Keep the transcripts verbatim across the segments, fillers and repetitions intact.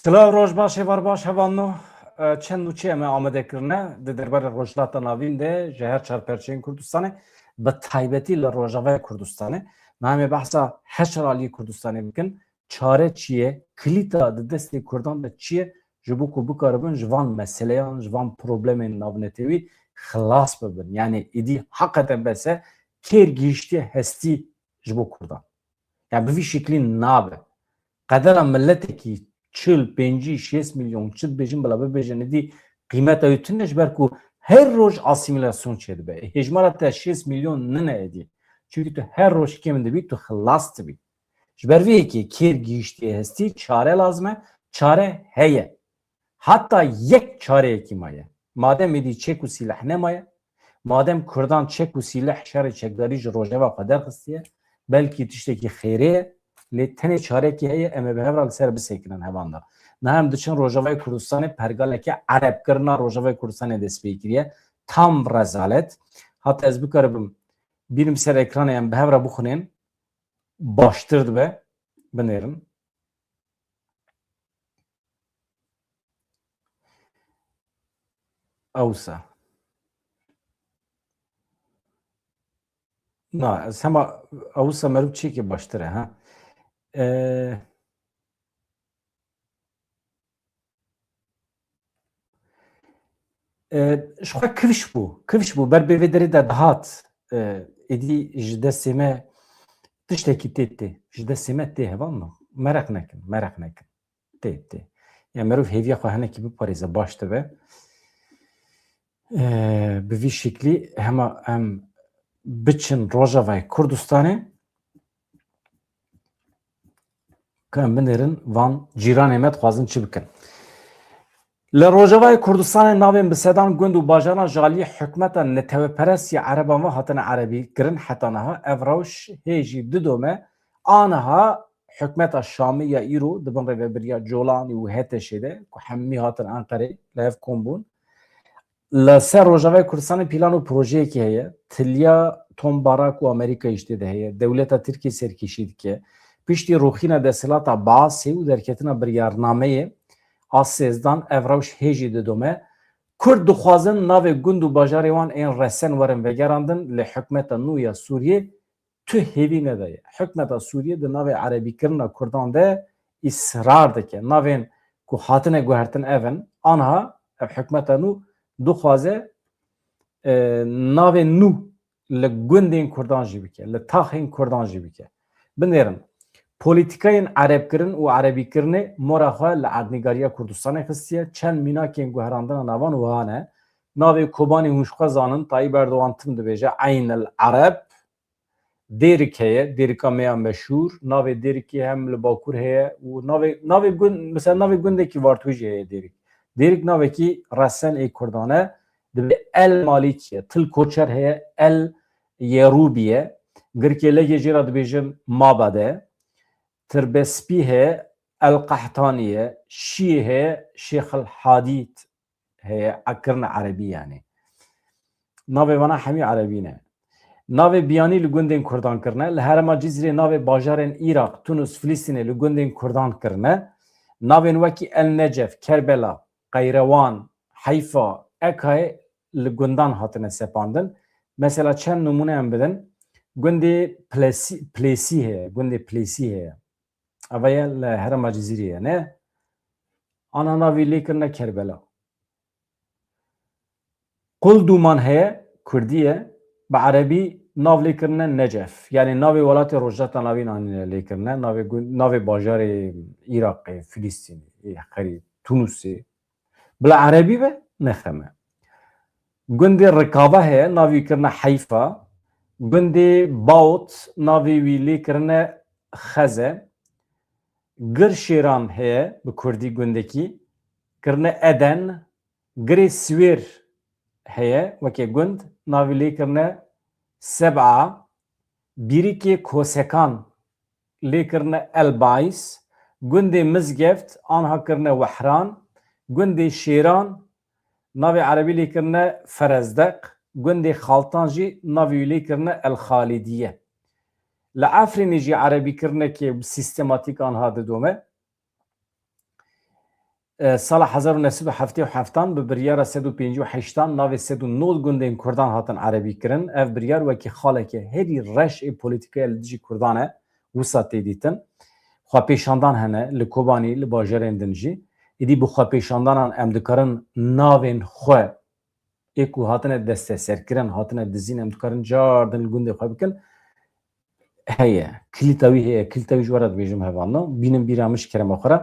Silav, roj baş, êvar baş, hevalno. E, çend nûçeyê me amade kirine di derbarê Rojhilata Navîn de ji her çar perçeyên Kurdistanê, bi taybetî li Rojavayê Kurdistanê. Niha em ê behsa heşer aliyê Kurdistanê bikin. Çare çi ye? Kilîta di destê Kurdan de çi ye? Ji bo ku bikaribin ji van meseleyan, ji van problemên navnetewî xilas bibin. Yanî êdî heqeten bes e, kêr gihîştiye hestî ji bo Kurdan. Yani bi vî şeklî nabe. Qedera miletekî çil, pêncî, şêst milyon, çi dibêjin, bila bibêjin, êdî qîmeta wî tune, ji ber ku her roj asîmîlasyon çêdibe. Hêjmara te şêst milyon nine êdî. Çimkî tu her roj kêm dibî, tu xilas dibî. Ji ber vê yekê kêr gihîştiye hestî, çare lazim e, çare heye. Heta yek çareyekî maye. Madem êdî çek û sîleh nemaye, madem Kurdan çek û sîleh, şerê çekdarî ji rojeva xwe derxistiye, belkî tiştekî xêrê ye, lê tenê çarekî heye, em ê bi hev re li ser bisekinin hevanda. Niha em diçin Rojavayê Kurdistanê, pergaleke erebkirina Rojavayê Kurdistanê dest pê kiriye. Tam rezalet. Hata ez bikaribim bînim ser ekranê, em bi hev re bixwînin, baştir dibe. Binêrin. Ewsa. Na, ez hema ewsa meriv çêkê baştir e, ha. E, e, ji xwe kifş bû. Kifş bû. Ber bi vê derê de dihat. E, êdî ji destê me tiştekî tê tê. Ji destê me tê hevalno. Meraq nekin. Meraq nekin. Tê, tê. Ya meriv hêviya xwe hinekî biparêze baş dibe. Ee, bi vî şeklî hema em biçin Rojavayê Kurdistanê, ka em binêrin van cîranê me dixwazin çi bikin. Li Rojavayê Kurdistanê navên bi sedan gund û bajaran ji aliyê hikûmeta neteweperest ya ereban ve hatine erebî kirin heta niha. Ev rewş hê jî didome. Aniha hikûmeta Şamê ya îro di bin rêvebiriya Colanî û H T Ş'ê de, ku hemî hatin Enqerê, li hev kom bûn. Li ser Rojavayê Kurdistanê plan û projeyekî heye. Tiliya Tom Barak û Amerîkayê jî tê de heye. Dewleta Tirkiyê serkêşî dike. Piştî rûxîna desthilata Baasê û derketina biryarnameyê a sêzdan, ev rewş hê jî didome. Kurd dixwazin navê gund û bajarê wan ên resen werin vegerandin, lê hikûmeta nû ya Sûriyê tu hêvî nedaye. Hikûmeta Sûriyê di navê erebîkirina Kurdan de îsrar dike. Navên ku hatine guhertin ev in. Aniha ev hikûmeta nû dixwaze, e, navên nû li gundên Kurdan jî bike, li taxên Kurdan jî bike. Binêrin, polîtîkayên erebkirin û erebîkirinê mora xwe li erdnîgariya Kurdistanê xistiye. Çend mînakên guherandina navan wiha ne. Navê Kobanê hûn ji xwe zanin, Tayyîp Erdogan tim dibêje, Eyn el Ereb, Dêrik heye, Dêrika me ya meşhûr. Navê Dêrikê hem li Bakur heye û navê, navê gund, mesela navê gundekî Vartû jî heye Dêrik. Dêrik navekî resen ê Kurdan e. Dibê El Malîkî ye. Til Koçer heye, El Yerûbî ye. Girkê Legê jê re dibêjin Mabade. Tirbespî heye, El Qehtanî ye. Şiyê heye, Şêxil Hadî heye, a kirine erebî yanî. Navê vana hemî erebî ne. Navê biyanî li gundên Kurdan kirine. Li herêma Cizîrê navê bajarên Îraq, Tunus, Filistînê li gundên Kurdan kirine. Navên wekî El Necef, Kerbela, Qeyrewan, Heyfa, Ekayê li gundan hatine sepandin. Mesela çend nimûne em bidin. Gundê Plesî, Plêsî heye, gundê Plêsî heye. Eva ye li herêma Cizîrê ye, ne? Ana navî lê kirine Kerbela. Qulduman heye, Kurdî ye, bi erebî nav lê kirine Necef. Yanî navê welatê Rojhilata Navîn anîne lê kirine, navê gun-, navê bajarê Îraqê, Filistînê, ê, xerî, Tunusê. Bila erebî be, nexeme. Gundê Rikava heye, navî kirine Heyfa. Gundê Baot, navê wî lê kirine Xeze. Gir Şêran heye, bi kurdî gundekî, kirine Eden. Girê Siwêr heye, weke gund, navî lê kirine Seb'a. Bîrikê Kosekan lê kirine El Baîs. Gundê Mizgeft, anha kirine Wehran. Gundê Şêran, navê erebî lê kirine Ferezdeq. Gundê Xaltan jî navê wî lê kirine El Xalidiye. Li Efrînê jî erebîkirinekê sîstematîk anha didome. e, sala hezar û neh sed û heftê û heftan bi biryara sed û pêncî û heştan navê sed û nod gundên Kurdan hatin erebî kirin. Ev biryar wekî xaleke herî reş ê polîtîkaya li dijî Kurdan e, wisa tê dîtin. Xwepêşandan hene li Kobanî, li bajarên din jî. Êdî bi xwepêşandanan em dikarin navên xwe ê ku hatine desteserkirin, hatine dizîn, em dikarin cardin li gundê xwe bikin. Heye. Kilîta wî heye. Kilîta wî ji we re dibêjim hevalno. Bînin bîra min ji kerema xwe re.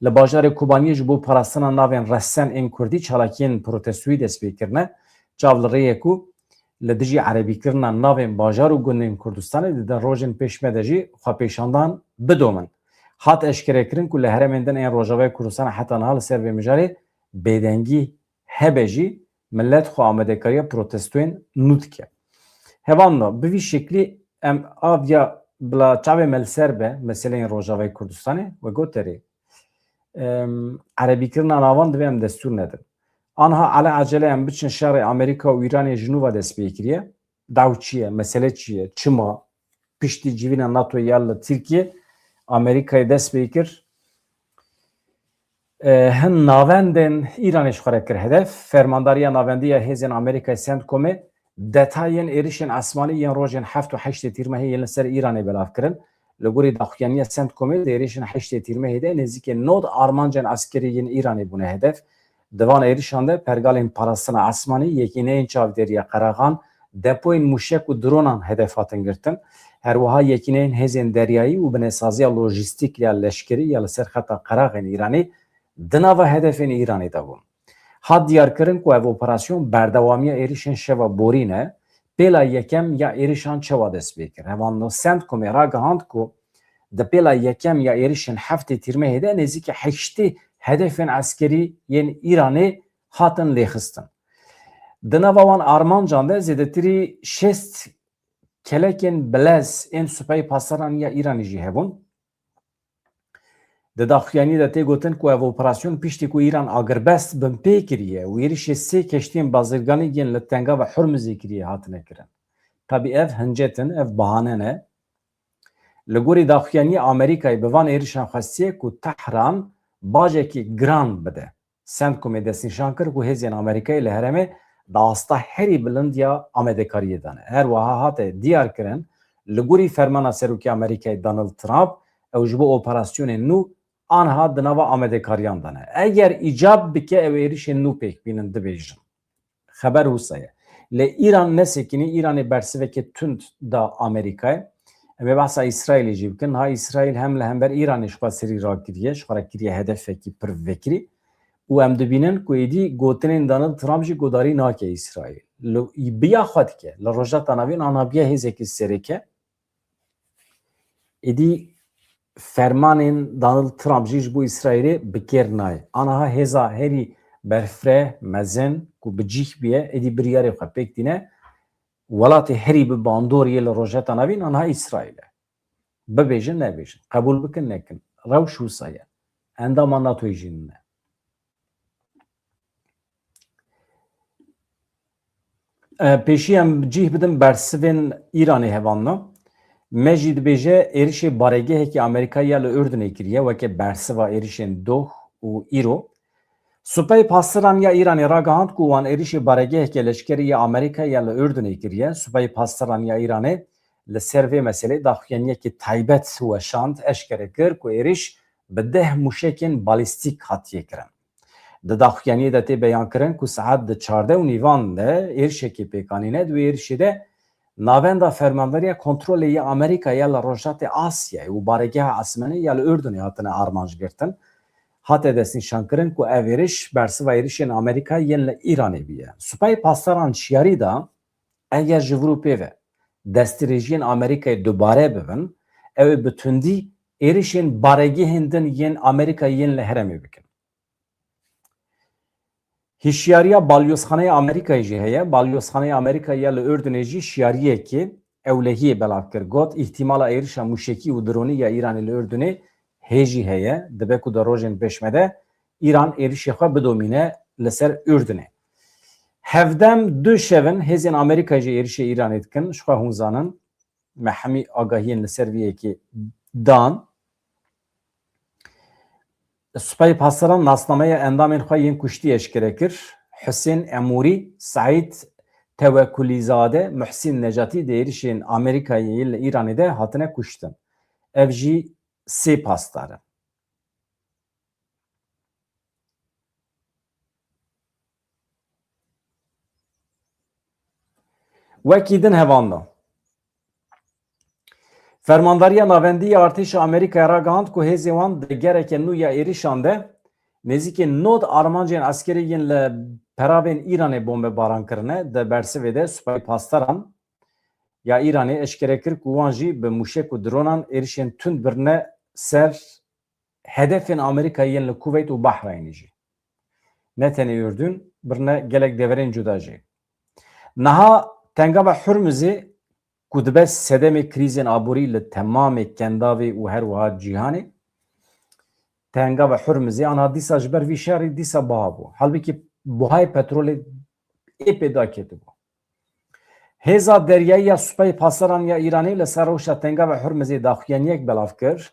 Li bajarê Kobaniyê ji bo parastina navên resen ên kurdî çalakiyên protestoyî dest pê kirine. Çav li rê ye ku li dijî erebîkirina navên bajar û gundên Kurdistanê di rojên pêş me de jî xwepêşandan bidomin. Hat eşkerekirin ku li herêmên din ên Rojavayê Kurdistanê heta niha li ser vê mijarê bêdengî hebe jî, milet xwe amadekariya protestoyên nû dike. Hevalno, bi vî şeklî em aviya bila çavê me li ser be, meseleyên Rojavayê Kurdistanê, we got erê, em, erebîkirina navan divê em destûr nedin. Anha ele ecele em biçin şerê Amerîka û Îranê ji nû ve dest pê kiriye. Daw çi ye? Mesele çi ye? Çima? Piştî civîna NATO ya li Tirkiye, Amerîkayê dest pê kir. E, hin navendên Îranê ji xwe re kir hedef. Fermandariya Navendî ya Hêzên Amerîkayê CENTCOMê detayên êrişên esmanî yên rojên heft û heştê Tîrmehê yên li ser Îranê belav kirin. Li gorî daxuyaniya CENTCOMê di êrişên heştê Tîrmehê de nêzîkî nod armancên eskerî yên Îranê bûne hedef. Di van êrişan de pergalên parastina esmanî, yekîneyên çavdêriya qeraxan, depoyên mûşek û dronan hedef hatin girtin. Her wiha yekîneyên hêzên deryayî û binesaziya lojîstîk ya leşkerî ya li ser xeta qeraxên Îranê di nava hedefên Îranê de bûn. Hat diyarkirin ku ev operasyon berdewamiya êrişên şeva borî ne, pêla yekem ya êrişan çawa dest pê kir. Hevalno, CENTCOMê ragihand ku di pêla yekem ya êrişên heftê Tîrmehê de nêzîkî heştê hedefên eskerî yên Îranê hatin lêxistin. Di nava wan armancan de zêdetirî şêst kelekên bilez ên Supayê Pasdaran ya Îranê jî hebûn. Di daxuyaniyê de tê gotin ku ev operasyon piştî ku Îran agirbest binpê kiriye û êrişê sê keştiyên bazirganî yên li Tengava Hurmizê kiriye hatine kirin. Tabî ev hincet in, ev bahane ne. Li gorî daxuyaniyê Amerîkayê bi van êrişan xwestiye ku Tehran bacekî giran bide. CENTCOMê destnîşan kir ku hêzên Amerîkayê li herêmê di asta herî bilind ya amadekariyê de ne. Her wiha hate diyar kirin, li gorî fermana Serokê Amerîkayê Donald Trump, ew ji bo operasyonên nû anha di nava amadekariyan de ne. Eger îcab bike, ew êrişên nû pêk bînin, dibêjin. Xeber wisa ye. Lê Îran nesekînî, Îranê bersiveke tund da Amerîkayê. Em ê behsa Îsraîlê jî bikin. Ha Îsraîl hem li hember Îranê ji xwe serî rakiriye, ji xwe re kiriye hedefekî pir vekirî. Û em dibînin ku êdî gotinên Donald Trump jî guhdarî nake Îsraîl. Li, biya xwe dike. Li Rojhilata Navîn ana biya hêzekî sereke. Êdî fermanên Donald Trump jî ji bo Îsraîlê bi kêr nayê. Aniha hêza herî berfireh, mezin ku bi cih bûye, êdî biryarê xwe pêk tîne. Welatê herî bi bandor yê li Rojhilata Navîn aniha Îsraîl e. Bibêjin nebêjin, qebûl bikin nekin. Rewş wisa ye. Endama NATOyê jî nîne. E, pêşî em cih bidin bersivên Îranê hevalno. Me jî dibêje êrişê baregehekî Amerîka ya li Urdunê kiriye weke bersiva êrişên doh û îro. Supayê Pasdaran ya Îranê ragihand ku wan êrişê baregeheke leşkerî ya Amerîka ya li Urdunê kiriye. Supayê Pasdaran ya Îranê li ser vê meselê daxuyaniyekî taybet weşand, eşkere kir ku êriş bi deh mûşekên balîstîk hatiye kirin. Di daxuyaniyê de tê beyankirin ku saet di çardeh û nîvan de êrişekê pêk anîne. Di wê êrişê de navenda fermandariya kontrolê ya Amerîka ya li Rojhilatê Asyayê û baregeha esmanî ya li Urdunê hatine armanc girtin. Hate destnîşankirin ku ev êriş bersiva êrişên Amerîka yên li Îranê bûye. Supayê Pasdaran şiyarî da, eger ji vir û pê ve destdirêjiyên Amerîkayê dubare bibin, ew ê bi tundî êrişên baregehên din yên Amerîka yên li herêmê bikin. Hişyariya Balyozxaneya Amerîkayê jî heye. Balyozxaneya Amerîkayê ya li Urdunê jî şiyariyekê ewlehiyê belav kir. Got, îhtimala êrişa mûşekî û dronî ya Îranê li Urdunê hê jî heye. Dibe ku di rojên pêş me de Îran êrişê xwe bidomîne li ser Urdunê. Hevdem du şev in hêzên Amerîkayê jî êrişê Îranê dikin. Ji xwe hûn zanin, me hemî agahiyên li ser vê yekê dan. Supayê Pasdaran nasnameya endamên xwe yên kuştî eşkere kir. Husên Emûrî, Seîd Tewekulîzade, Muhsîn Necatî di êrişên Amerîkayê yên li Îranê de hatine kuştin. Ev jî sê pasdar in. Wekî din hevanda. Fermandariya Navendî ya Artêşa Amerîkayê ragihand ku hêzên wan di gereke nû ya êrişan de nêzîkî nod armancên eskerî yên li peravên Îranê bombebaran kirine. Di bersivê de Supayê Pasdaran ya Îranê eşkere kir ku wan jî bi mûşek û dronan êrişên tund birine ser hedefên Amerîkayê yên li Kuweyt û Bahreynê jî. Ne tenê Urdun, birine gelek deverên cuda jî. Niha Tengava Hurmizê ku dibe sedemê krîzên aborî li temamê Kendavê û her wiha cîhanê, Tengava Hurmizê anha dîsa ji ber vî şerî dîsa buha bû. Halbikî buhayê petrolê êpê daketibû. Hêza deryayî ya Supayê Pasdaran ya Îranê li ser rewşa Tengava Hurmizê daxuyaniyek belav kir.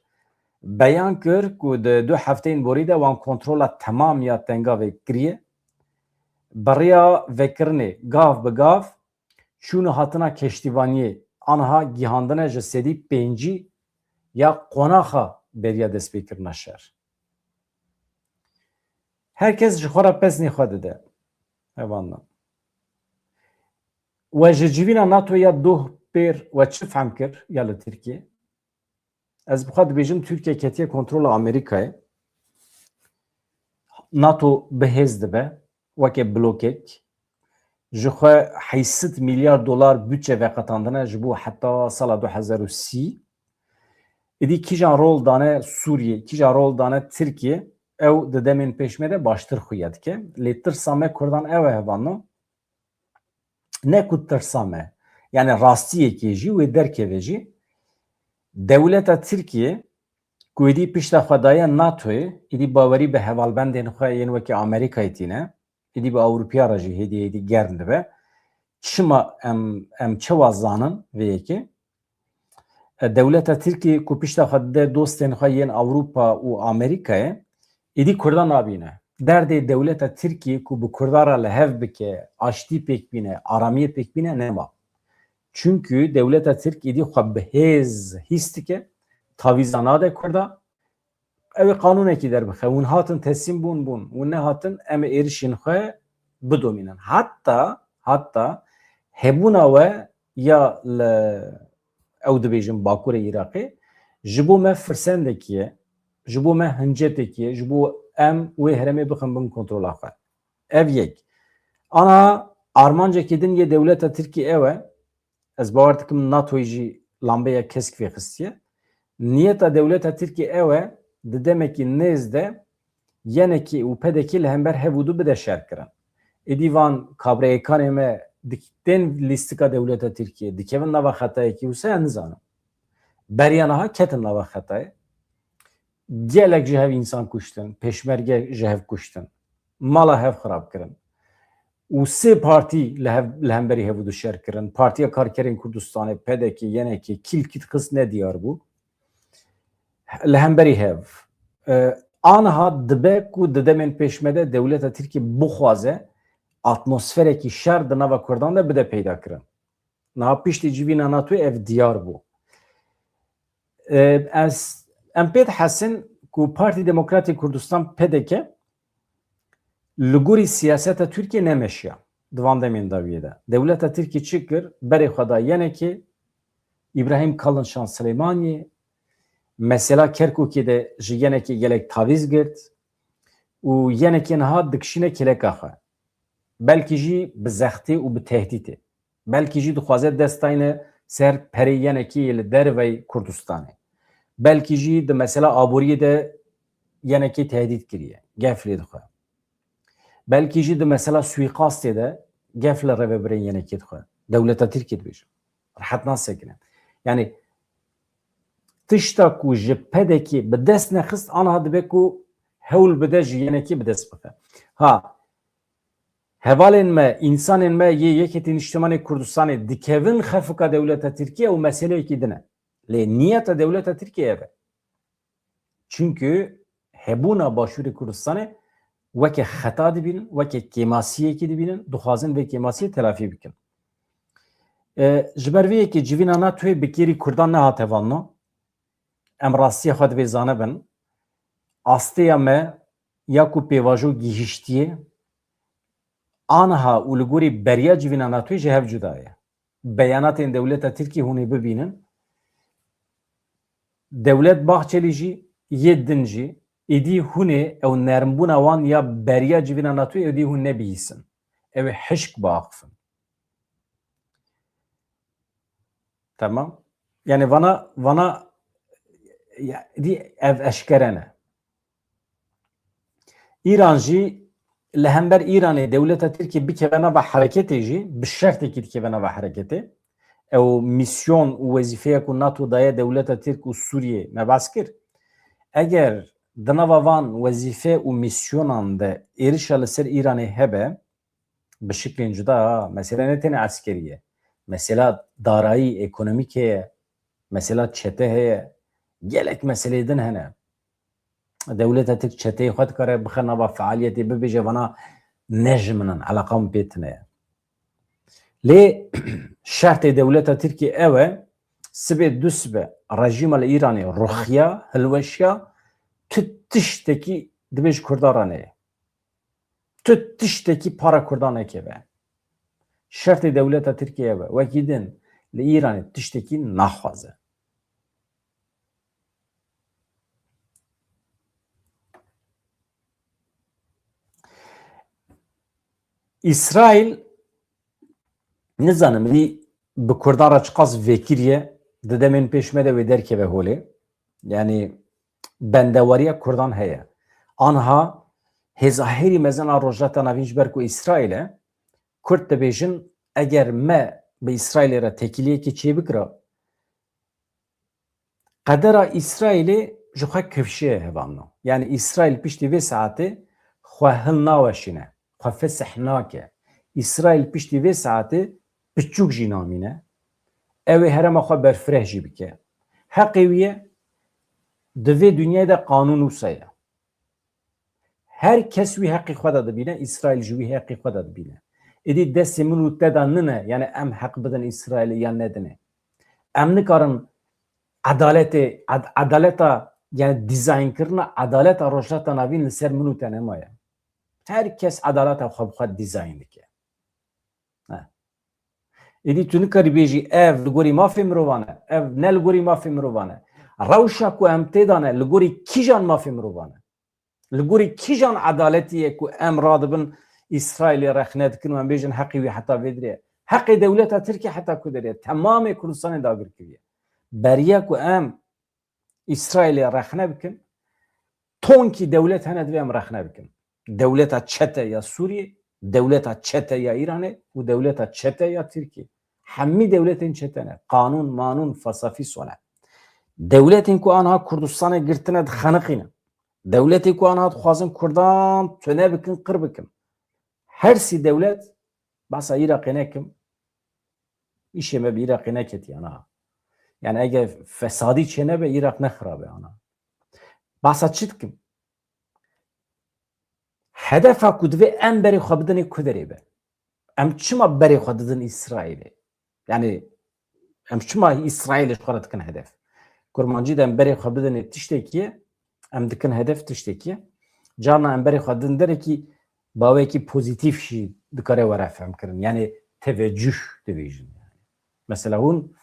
Beyan kir ku di du hefteyên borî de wan kontrola temam ya Tengavê kiriye. Bi rêya vekirinê gav bi gav çûn û hatina keştîvaniyê aniha gihandine ji sedî pêncî ya qonaxa beriya destpêkirina şer. Her kes ji xwe re pesnê xwe dide. Evandan. We ji civîna NATO ya doh pêr we çi fehm kir ya li Tirkiye? Ez bi xwe dibêjim Tirkiye ketiye kontrola Amerîkayê. NATO bi hêz dibe weke blokek. Ji xwe heyşt sed milyar dolar budçe veqetandine ji bo heta sala du hezar û sî. Îdî kîjan rol dane Sûriyê, kîjan rol dane Tirkiye, ew di demên pêş me de baştir xuya dike. Lê tirsa me Kurdan ew e hevalno. Ne ku tirsa me, yani rastiyekê jî wê derkeve jî. Dewleta Tirkiye ku êdî pişta xwe daye NATOyê, êdî bawerî bi hevalbendên xwe yên wekî Amerîkayê tîne, êdî bi Ewropiya re jî hêdî hêdî germ dibe. Çima em, em çawa zanin vê yekê? E, dewleta Tirkiyê ku pişta xwe dide dostên xwe yên Ewropa û Amerîkayê, êdî Kurdan nabîne. Derdê dewleta Tirkiyê ku bi Kurdan re li hev bike, aştî pêk bîne, aramiyê pêk bîne, nema. Çunkî dewleta Tirk êdî xwe bi hêz hîs dike, tavîza nade Kurda. Ew ê qanûnekî derbixe. Hûn hatin teslîm bûn, bûn. Hûn nehatin, em ê êrişên xwe bidomînin. Heta, heta hebûna we ya li, ew dibêjin Bakurê Iraqê, ji bo me firsendekî ye, ji bo me hincetekî ye, ji bo em wê herêmê bixin bin kontrola xwe. Ev yek. Ana armancekî din yê dewleta Tirkî ew e, ez bawer dikim NATOyê jî lambeya kesk vêxistiye. Niyeta dewleta Tirkî ew e, di demekî nêz de Y N K û P D K li hember hev û du bide şer kirin. Êdî van kabreyêkanê me dik-, tên lîstika dewleta Tirkiyê, dikevin nava xetayekî wisa ya nizanim. Beriya niha ketin nava xetayê. Gelek ji hev însan kuştin, pêşmerge ji hev kuştin, mala hev xirab kirin. Û sê partî li hev, li hemberî hev û du şer kirin. Partiya Karkerên Kurdistanê, P D K, Y N K, kîlkî xist ne diyar bû. Li hemberî hev. E, aniha dibe ku di demên pêş me de dewleta Tirkiyê bixwaze atmosferekî şer di nava Kurdan de bide peyda kirin. Niha piştî civîna NATOyê ev diyar bû. E, ez, em pê dihesin ku Partî Demokratî Kurdistan, P D K, li gorî siyaseta Tirkiyê nemeşiya di van demên dawiyê de. Dewleta Tirkiyê çi kir? Berê xwe da Y N Kê, Îbrahîm Kalin Şan Silêmaniyê, mesela Kerkûkê de ji Y N Kê gelek tavîz girt û Y N Kê niha dikişîne kêleka xwe. Belkî jî bi zextê û bi tehdîtê. Belkî jî dixwaze dest dayne ser perê Y N Kê yê li dervey Kurdistanê. Belkî jî di mesela aboriyê de Y N Kê tehdît kiriye. Gef lê dixwe. Belkî jî di mesela suîqastê de gef li rêvebirên Y N Kê dixwe. Dewleta Tirkiyê dibêjim. Rehet nasekine. Yani tişta ku ji P D K bi dest nexist, aniha dibe ku hewl bide ji Y N Kê bi dest bixe. Ha, hevalên me, însanên me yê Yekêtî Niştimanê Kurdistanê dikevin xefika dewleta Tirkiyê, ew meseleyekî din e. Lê niyeta dewleta Tirkiyê ev e. Çunkî hebûna Başûrê Kurdistanê weke xeta dibînin, weke kêmasiyekî dibînin, dixwazin vê kêmasiyê telafî bikin. E, ji ber vê yekê civîna NATOyê bi kêrî Kurdan nehate vanno. Em rastiya xwe divê zanibin. Asteya me ya ku pêvajo gihiştiye, anha û li gorî beriya civîna NATOyê ji hev cuda ye. Beyanatên dewleta Tirkî hûn ê bibînin. Dewlet Bahçelî jî, yê din jî, êdî hûn ê ew nermbûna wan ya beriya civîna NATOyê êdî hûn nebihîsin. Ew ê hişk biaxifin. Tamam. Yani vana, vana, ya, dî ev eşkere ne. Îran jî li hember Îranê dewleta Tirkiyê bikeve nava hereketê jî, bi şertekî dikeve nava hereketê. Ew misyon û wezîfeya ku NATO daye dewleta Tirk û Sûriyê me behs kir. Eger di nava van wezîfe û misyonan de êrişa li ser Îranê hebe, bi şiklên cuda, ha, mesele ne tenê eskerî ye. Mesela darayî, ekonomîk heye, mesela çete heye, gelek meseleyê din hene. Dewleta Tirk çeteyê xwe dikare bixe nava fealiyetê, bibêje vana ne ji min in, eleqa min pê tune ye. Lê şertê dewleta Tirkiyê ew e, sibê du sibe rejîma li Îranê ruxiya, hilweşiya, tu tiştekî dibê ji Kurdan re neyê. Tu tiştekî para Kurdan nekeve. Şertê dewleta Tirkiyê ev e. Wekî din li Îranê tiştekî naxwaze. Îsraîl, nizanim, wî bi Kurdan re çiqas vekiriye, di demên pêş me de wê derkeve holê. Yani bendewariya Kurdan heye. Anha hêza herî mezin a Rojhilata Navîn ji ber ku Îsraîl e, Kurd dibêjin, eger me bi Îsraîlê re tekîliyekê çêbikira, qedera Îsraîlê ji xwe kifşê ye hevalno. Yani Îsraîl piştî vê saetê xwe hilnaweşîne, xwe fesih nake. Îsraîl piştî vê saetê piçûk jî namîne. Ew ê herêma xwe berfireh jî bike. Heqê wî ye, di vê dinyayê de qanûn wisa ye. Her kes wî heqê xwe de dibîne, Îsraîl ji wî heqê xwe de dibîne. Êdî destê min û te de nine, yani em heq bidin Îsraîlê yan nedinê. Em nikarin edaletê, ed-, edaleta, yani dîzaynkirina edaleta Rojhilata Navîn li ser min û te nemaye. Her kes edaleta xwe bi xwe dîzayn dike. He. Êdî tu nikarî bêjî ev li gorî mafê mirovan e, ev ne li gorî mafê mirovan e. Rewşa ku em tê de ne li gorî kîjan mafê mirovan e? Li gorî kîjan edaletî ye ku em radibin Îsraîlê rexne dikin û em bêjin heqê wî heta vê derê ye? Heqê dewleta Tirkiyê heta ku derê ye? Temamê Kurdistanê dagir kiriye. Beriya ku em Îsraîlê rexne bikin, tonkî dewlet hene divê em rexne bikin. Dewleta çete ya Sûriyê, dewleta çete ya Îranê û dewleta çete ya Tirkiyê. Hemî dewletên çete ne. Qanûn, manûn, fasafî sone. Dewletên ku anha Kurdistanê girtine dixeniqînin. Dewletê ku anha dixwazin Kurdan tune bikin, qir bikin. Her sî dewlet, behsa Iraqê nekim, îşê me bi Iraqê neketiye ana. Yani eger fesadî çênebe Iraq ne xirabe ana. Behsa çi dikim? Hedefa ku divê em berê xwe bidinê ku derê be? Em çima berê xwe didin Îsraîlê? Yani em çima Îsraîlê ji xwe re dikin hedef? Kurmancî de em berê xwe bidinê tiştekî ye, em dikin hedef tiştekî ye. Carna em berê xwe didin derekî bawekî pozîtîf jî dikare were femkirin. Yani tevecüh dibêjin. Mesela hûn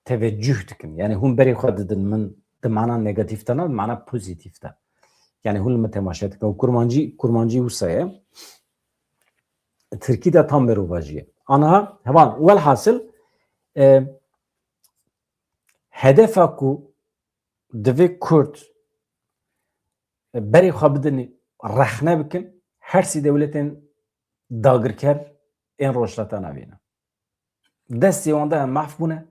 tevecüh dikin. Yani hûn berê xwe didin min di mana negatîf de ne, di mana pozîtîf de. Yani hûn li min temaşe dikin. Û kurmancî, kurmancî wisa ye. Tirkî de tam berovajî ye. Anha, heval, welhasil, e, hedefa ku divê Kurd berê xwe bidin rexne bikin, her sî dewletên dagirker ên Rojhilata Navîn e. Destê wan de em maf bûne.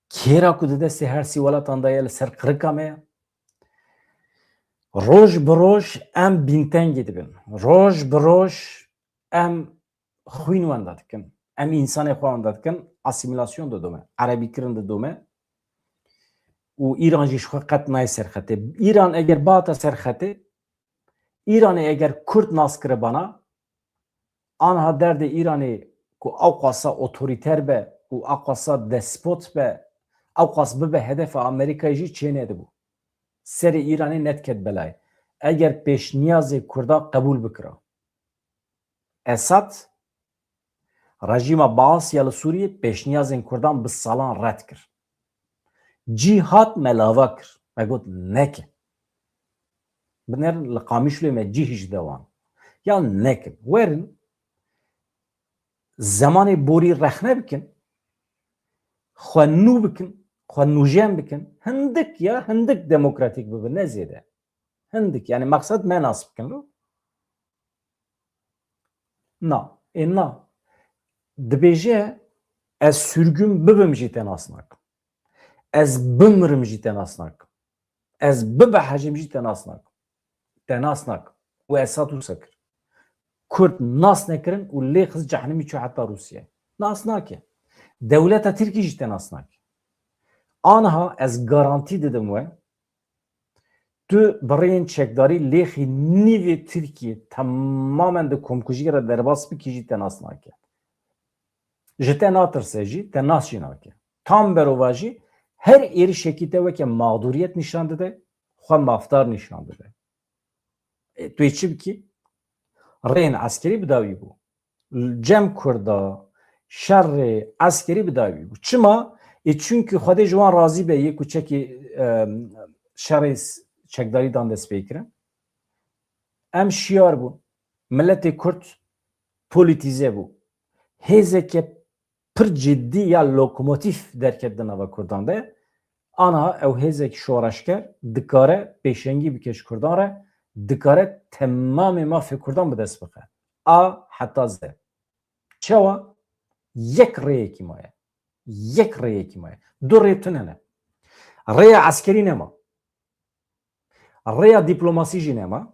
Kêra ku di destê her sî welatan de ye li ser qirika me ye. Roj bi roj em bîntengî dibin. Roj bi roj em xwîn wenda dikin. Em însanê xwe wenda dikin. Asîmîlasyon didome. Erebîkirin didome. û Îran jî ji xwe qet nayê ser xetê. Îran eger bihata ser xetê, Îranê eger Kurd nas kiribana, anha derdê Îranê ku ew qasa otorîter be û ew qasa despot be, ew qas bibe hedefa Amerîkayê jî çênedibû. Serê Îranê nediket belayê. Eger pêşniyazê Kurda qebûl bikira. Esad, rejîma Baas ya li Sûriyê pêşniyazên Kurdan bi salan red kir. Cî hat me lava kir. Me got neke. Binêrin li Qamişloyê me cî hişt de wan. Ya nekin. Werin zemanê borî rexne bikin. Xwe nû bikin. Xwe nûjen bikin. Hindik ya hindik demokratîk bibe, ne zêde. Hindik. Yani maksat me nas bikin lo. Na, ê na. Dibêje ez sürgün bibim jî te nas nakim. Ez bimirim jî te nas nakim. Ez bibehecim jî te nas nakim. Te nas nakim. Û Esad wisa kir. Kurd nas nekirin û lê xist cehnimî çû heta Rûsya. Nas nake. Dewleta Tirkî jî te nas nake. Aniha ez garantî didim we, tu bi rêyên çekdarî lêxî nîvê Tirkiyê temamen di komkujiyê re derbas bikî jî te nas nake. Ji te natirse jî, te nas jî nake. Tam berova jî her êrişekî te weke mağduriyet nîşan dide, xwe mafdar nîşan dide. E, tu yê çi bikî? Rêyên eskerî bi dawî bû. Cem Kurda, şerê eskerî bi dawî bû. Çima? E, çünkü Xwedê ji wan razî be yê ku çekê, e, şerê s-, çekdarî dan destpêkirin. Em şiyar bûn. Miletê Kurd polîtîze bû. Hêzeke pir cidî ya lokomotîf derket di nava Kurdan de. Ana ew hêzek şoreşger dikare pêşengî bike ji Kurdan re, dikare temamê mafê Kurdan bi dest bixe. A heta Z. Çawa? Yek rêyekî maye. Yek rêyekî maye. Du rê tune ne. Rêya eskerî nema. Rêya dîplomasî jî nema.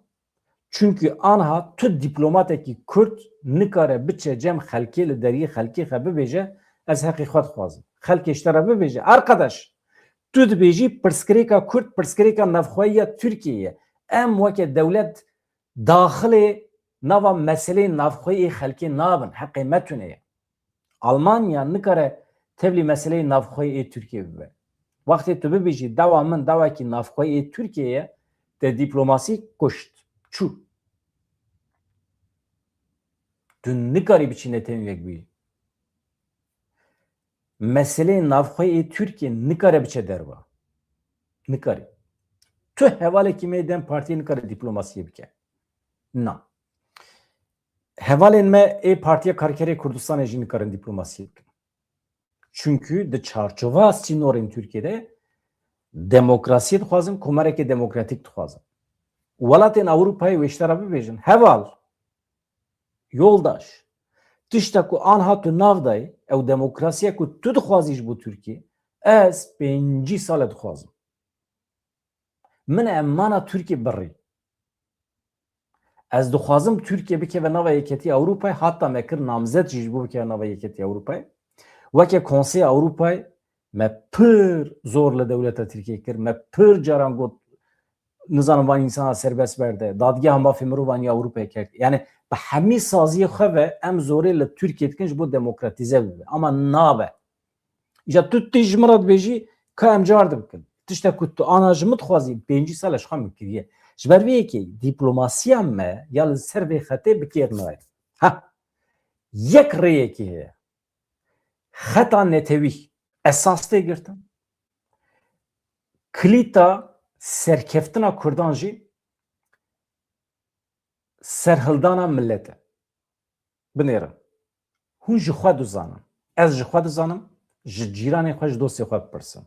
Çünkü anha tu dîplomatekî Kurd nikare biçe cem xelkê, li deriyê xelkê xe bibêje, ez heqê xwe dixwazim. Xelkê ji te re bibêje, arkadaş, tu dibêjî pirsgirêka Kurd, pirsgirêka navxweyî ya Tirkiyeyê ye. Em weke dewlet daxilê nava meseleyên navxweyî ê xelkê nabin. Heqê me tune ye. Almanya nikare tevlî meseleyê navxweyî ê Tirkiyê bibe. Wextê tu bibêjî, dewa min dewekî navxweyî ê Tirkiyê ye, te dîplomasî kuşt, çû. Tu nikarî biçî netewên yekbûyî. Meseleyê navxweyî ê Tirkiyê nikare biçe derva. Nikarî. Tu hevalekî me DEM Partiyê nikare dîplomasiyê bike. Na. Hevalên me ê Partiya Karkerê Kurdistanê jî nikarin dîplomasiyê bikin. Çünkü di çarçova sînorên Tirkiyê de demokrasiyê dixwazin, komelekê demokratîk dixwazin. Welatên Ewropayê wê ji te re bibêjin, heval, yoldaş, tişta ku anha tu nav dayê, ew demokrasiya ku tu dixwazî ji bo Tirkiyê, ez pêncî sal e dixwazim. Min emana Tirkiyê birî. Ez dixwazim Tirkiye bikeve nava Yeketiya Ewropayê, hatta me kir namzet jî ji bo bikeve nava Yeketiya Ewropayê. Weke Konseya Ewropayê me pir zor li dewleta Tirkiye kir, me pir caran got, nizanim van însana serbest berde, dadgeha mafê mirovan ya Ewropayê kerd. Yani bi hemî saziyê xwe ve em zorê li Tirkiye dikin ji bo demokratîze bibe. Ama nabe. Îca tu tê ji min re dibêjî, ka em car dibikin. Tiştek ku tu ana ji min dixwazî, pêncî sal e ji xwe min kiriye. Ji ber vê yekê dîplomasiya me ya li ser vê xetê bi kêr nayê. Ha, yek rêyekê heye. Xeta netewî esas tê girtin. Kilîta serkeftina Kurdan jî serhildana milet e. Binêrin. Hûn ji xwe dizanin. Ez ji xwe dizanim, ji cîranê xwe, ji dostê xwe bipirsin.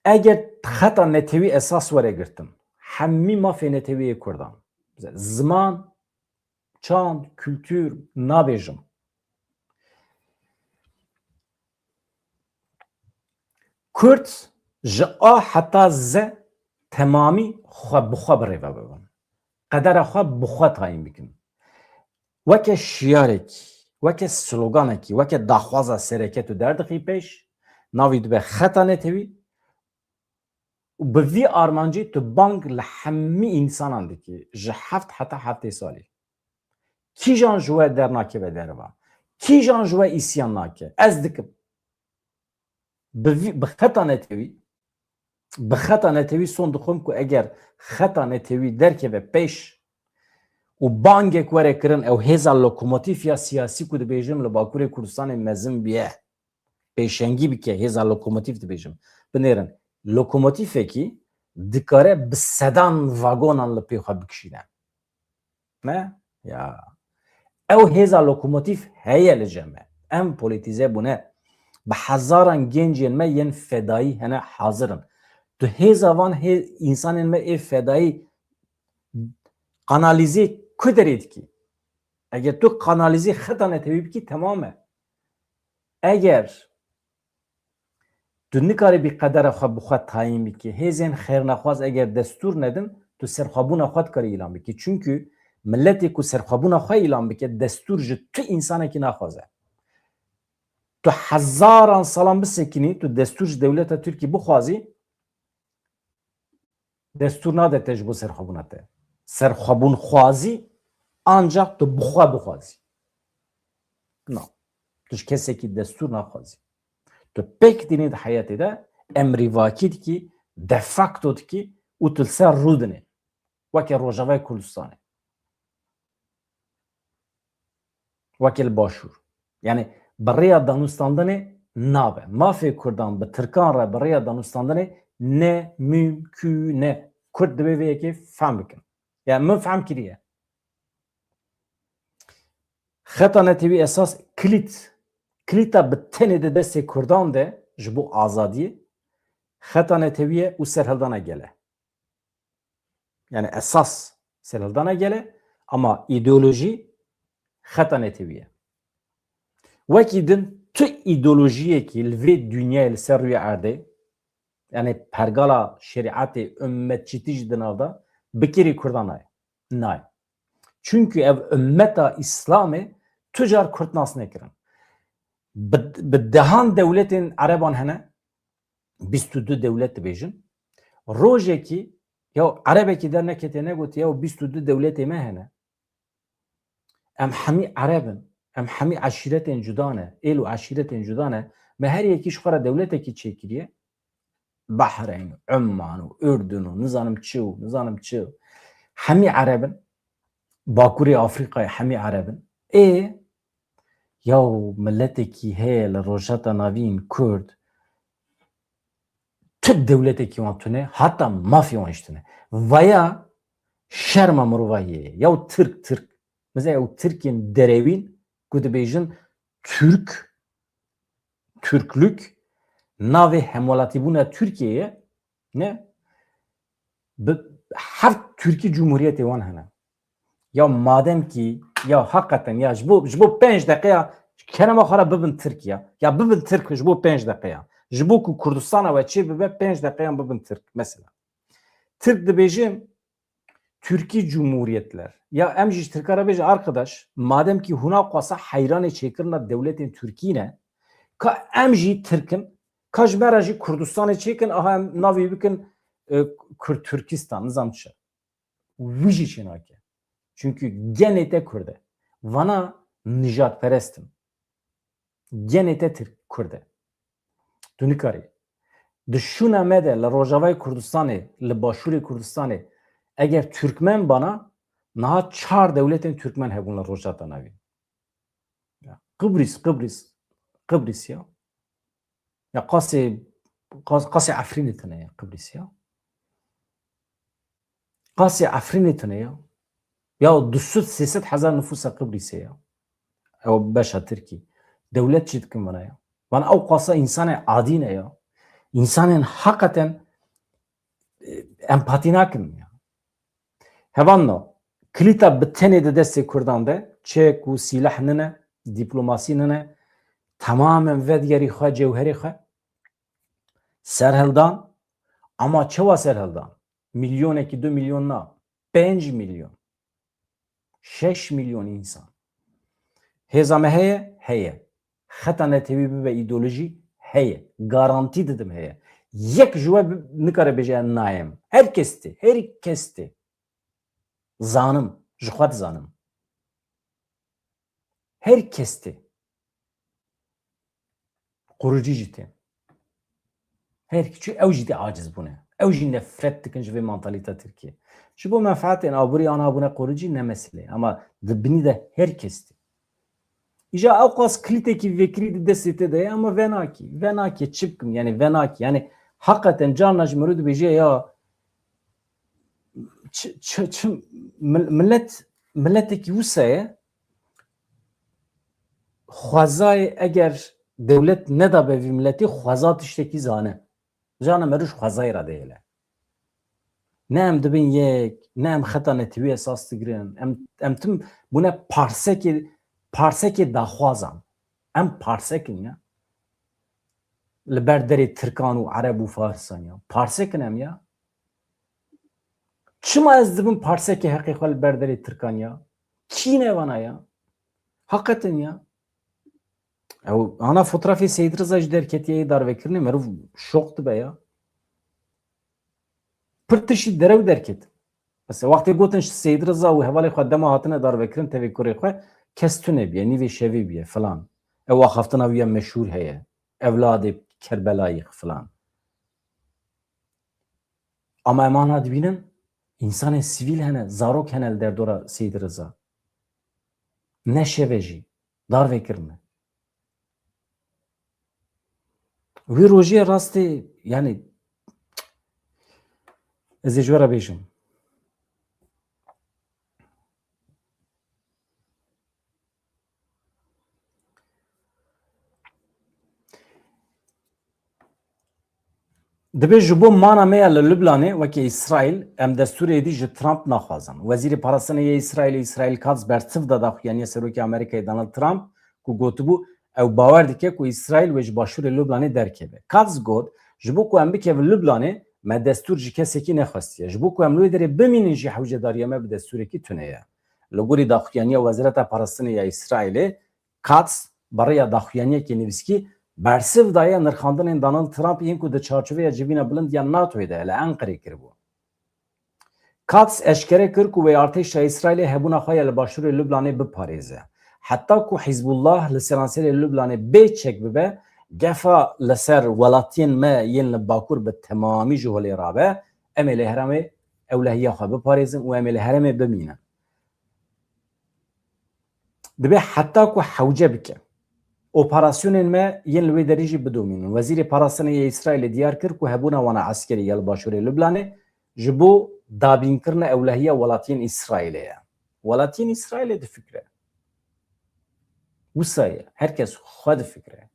Eger xeta netewî esas were girtin, hemî mafê netewî yê Kurdan, ziman, çand, kultur, nabêjim. Kurd ji A heta Z temamî xwe bi xwe birêve bibin. Qedera xwe bi xwe tayîn bikin. Weke şiyarekî, weke sloganekî, weke daxwaza sereke tu derdixî pêş, Navî dibe xeta netewî û bi vî armancî tu bang li hemî însanan dikî, ji heft heta heftê salî. Kîjan ji we dernakeve derva? Kîjan ji we îsyan nake? Ez dikim. Bi vî, bi xeta netewî, bi xeta netewî son dixwim ku eger xeta netewî derkeve pêş û bangek were kirin, ew hêza lokomotîf ya siyasî ku dibêjim li Bakurê Kurdistanê mezin biye, pêşengî bike, hêza lokomotîf dibêjim. Binêrin, lokomotîfekî dikare bi sedan vagonan li pê xwe bikişîne. Ne? Ya. Ew hêza lokomotîf heye li cem me. Em polîtîze bûne. Bi hezaran gencên me yên fedayî hene hazir in. Tu hêza van hê-, însanên me ê fedayî kanalîzê ku derê dikî? Eger tu kanalîzê xeta netewî bikî, temam e. Eger tu nikarî bî qedera xwe bi xwe tayîn bikî. Hêzên xêrnexwaz eger destûr nedin, tu serxwebûna xwe dikarî îlan bikî. Çunkî miletê ku serxwebûna xwe îlan bike, destûr ji tu însanekî naxwaze. Tu hezaran salan bisekinî, tu destûr ji dewleta Tirkî bixwazî, destûr nade te ji bo serxwebûna te. Serxwebûn xwazî, ancak tu bi xwe bixwazî. Na. Tu ji kesekî destûr naxwazî. Tu pêk tînî di heyetê de emrîvakî dikî, de facto dikî û tu li ser rû dinê. Weke Rojavayê Kurdistanê. Weke li Başûr. Yani bi rêya danûstandinê nabe. Mafê Kurdan bi Tirkan re bi rêya danûstandinê ne mümkün e. Kurd divê vê yekê fehm bikin. Yani min fehm kiriye. Xeta netewî esas kilît, kilîta bi tenê di destê Kurdan de ji bo azadiyê, xeta netewî ye û serhildana gel e. Yani esas serhildana gel e, ama îdeolojî xeta netewî ye. Wekî din tu îdeolojiyekî li vê dinyayê li ser rûyê erdê, yani pergala şerîetê, ummetçîtî jî di nav de, bi kirî Kurdan nayê. Nayê. Çunkî ev ummeta Îslamê tu car Kurd nas nekirin. Bi, bi dehan dewletên Ereban hene, bîst û du dewlet dibêjin. Rojekî, ya Erebekî derneketiye negotiye, ya bîst û du dewletê me hene. Em hemî Ereb in. Em hemî eşîretên cuda ne. Êl û eşîretên cuda ne. Me her yekî ji xwe re dewletekî çêkiriye. Behreyn û Umman û Urdun û nizanim çi û nizanim çi. Hemî Ereb in. Bakurê Afrîkayê hemî Ereb in. Ê, yaw miletekî heye li Rojhilata Navîn Kurd, tu dewletekî wan tune, heta mafê wan jî tune. Vaya şerma mirovahiyê ye. Yaw Tirk, Tirk. Mesela ew Tirkên derewîn ku dibêjin Türk, Türklük, navê hemwelatîbûna Tirkiyeyê, ne? Bi heft Tirkî cumhuriyetê wan hene. Ya madem ki, ya hakikaten ya ji bo, ji bo pênc deqeya kerema xwe re bibin Tirk ya. Ya bibin Tirk ji bo pênc deqeya. Ji bo ku Kurdistana we çê bibe pênc deqeyan bibin Tirk mesela. Tirk dibêjin Türkiye Cumhuriyetler. Ya em jî ji Tirka re bêje arkadaş, madem ki hûna xwasa heyranê çêkirina dewletên Tirkî ne, ka em jî Tirk in, ka ji me re jî Kurdistanê çêkin, aha em navê bikin, e, Kurd Türkistan, nizam çi. Wî jî çênake. Çunkî genê te Kurd e. Vana nijadperest in. Genê te Tirk, Kurd e. Tu nikarî. Di şûna me de li Rojavayê Kurdistanê, li Başûrê Kurdistanê, eger Türkmen bana, niha çar dewletên Türkmen hebûn li Rojhilata Navîn. Ya, Qibrîs, Qibrîs, Qibrîs ya. Ya qasê, qas-, qasê Efrînê tune ya Qibrîs ya. Qasê Efrînê tune ya. Ya du sed sê sed hezar nifûsa Qibrîsê ya. Ew beşa Tirkî. Dewlet çi dikin vana ya? Van ew qasa însanê adî ne ya. Însanên hakikaten, e, empatî nakin ya. Hevanno, kilîta bi tenê di destê Kurdan de, çek û sîleh nine, dîplomasî nine, temamen vedigerî xwe, cewherê xwe, serhildan, ama çawa serhildan? Milyonekî, du milyon na, pênc milyon, şeş milyon însan. Hêza me heye? Heye. Xeta netewî bibe îdeolojî? heye. Garantî didim heye. Yek ji we bi-, nikare bêje ez nayêm. Her kes tê, her kes tê. Zanim, ji xwe dizanim. Her kes tê. Qurucî jî tê. Her çi ew jî tê aciz bûne. Ew jî nefret dikin ji vê mantalîta Tirkiye. Ji bo menfaetên aborî ana bûne qurucî ne meselê. Ama di binî de her kes tê. Îja ew qas kilîtekî vekirî di destê te de ye, ama venakî, venakî, çi bikim, yani venakî. Yani heqeten carna ji meriv dibêje ya çi, çi, çi, mil-, millet, milletekî wisa ye, xwezayê eger dewlet nedabe vî milletî, xweza tiştekî zane. Carna meriv ji xwezayê re dihêle. Ne em dibin yek, ne em xeta netewî esas digirin. Em, em tim bûne parsekê, parsekê daxwazan. Em parsek in ya. Li ber derê Tirkan û Ereb û Farisan ya. Parsek in em ya. Çima ez dibim parsekê heqê xwe li ber derê Tirkan ya? Kî ne vana ya? Heqetin ya. Ew ana fotoğrafê Seyîd Riza jî derketiye yê darvekirinê, meriv şok dibe ya. Pir tiştî derew derket. Mesela wextê gotin Seyîd Riza û hevalê xwe dema hatine darvekirin tevî kurê xwe, kes tune bûye, nîvê şevê bûye filan. Ew axaftina wî ya meşhûr heye. Evladê Kerbelayî filan. Ama em ana dibînin, însanên sivîl hene, zarok hene li derdora Seyîd Riza. Ne şeve jî, darve kirine. Wî rojê rastê, yani, ez ê ji we re bêjim. Dibê ji bo mana me ya li Lublanê weke Îsraîl, em destûrê êdî ji Trump naxwazin. Wezîrê Parastinê yê Îsraîlê Îsraîl Katz bersiv da daxuyaniya Serokê Amerîkayê Donald Trump ku gotibû ew bawer dike ku Îsraîl wê ji başûrê Lublanê derkeve. Katz got, ji bo ku em bikevin Lublanê, me destûr ji kesekî nexwestiye. Ji bo ku em li wê derê bimînin jî hewcedariya me bi destûrekî tune ye. Li gorî daxuyaniya Wezareta Parastinê ya Îsraîlê, Katz bi rêya daxuyaniyekê nivîskî bersiv daye nirxandinên Donald Trump yên ku di çarçoveya civîna bilind ya NATOyê de li Enqerê kiribû. Katz eşkere kir ku wê artêşa Îsraîlê hebûna xwe ya li başûrê Lublanê biparêze. Heta ku Hizbullah li seranserê Lublanê bê çek bibe, gefa li ser welatiyên me yên li Bakur bi temamî ji holê rabe, em ê li herêmê ewlehiya xwe biparêzin û em ê li herêmê bimînin. Dibe heta ku hewce bike. Operasyonên me yên li wê derê jî bidomînin. Wezîrê Parastinê yê Îsraîlê diyar kir ku hebûna wana eskerî ya li başûrê Lublanê ji bo dabînkirina ewlehiya welatiyên Îsraîlê ye. Welatiyên Îsraîlê difikire. Wisa ye. Her kes xwe difikire.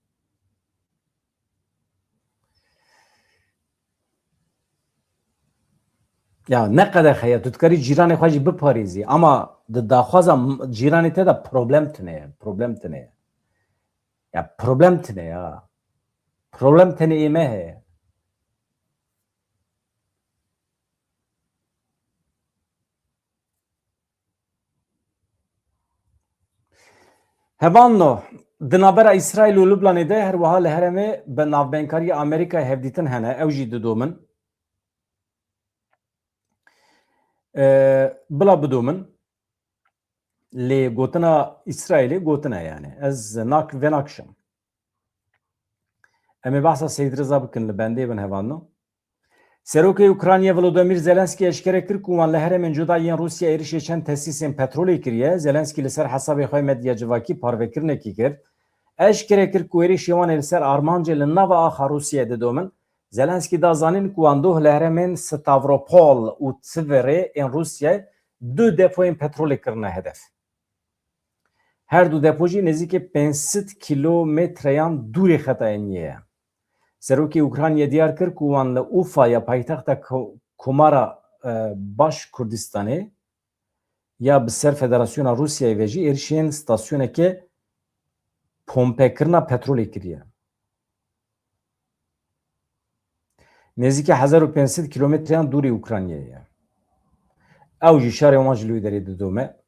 Ya ne qedexe ye, tu dikarî cîranê xwe jî biparêzî, ama di daxwaza m-, cîranê te de problem tune ye, problem tune ye. Ya problem tune ya. Problem tenê ê me heye. Hevalno, di navbera Îsraîl û Lublanê de her wiha li herêmê bi navbenkariya Amerîkayê hevdîtin hene, ew jî didomin. E, bila bidomin. Lê gotina Îsraîlê gotin e yani. Ez nak-, venakişim. Em ê behsa Seyîd Riza bikin, li bendê bin hevalno. Serokê Ukraynayê Volodymyr Zelenskî eşkere kir ku wan li herêmên cuda yên Rûsya êrişê çend tesîsên petrolê kiriye. Zelenskî li ser hesabê xwe medya civakî parvekirinekî kir. Eşkere kir ku êrişê wan ê li ser armancê li nava axa Rûsyayê didomin. Zelenskî da zanîn ku wan doh li herêmên Stavropol û Tsiverê ên Rûsyayê du depoyên petrolê kirine hedef. Her du depo jî nêzîkî pênc sed kîlometreyan dûrê xeta eniyê ye. Serokê Ukraynayê diyar kir ku wan li Ufa ya paytexta ko-, Komara, e, Baş Kurdistanê ya bi ser Federasyona Rûsyayê ve jî êrişên stasyoneke pompekirina petrolê kiriye. Nêzîkî hezar û pênc sed kîlometreyan dûrê Ukraynayê ye. Ew jî şarê wan ji li wê derê didome.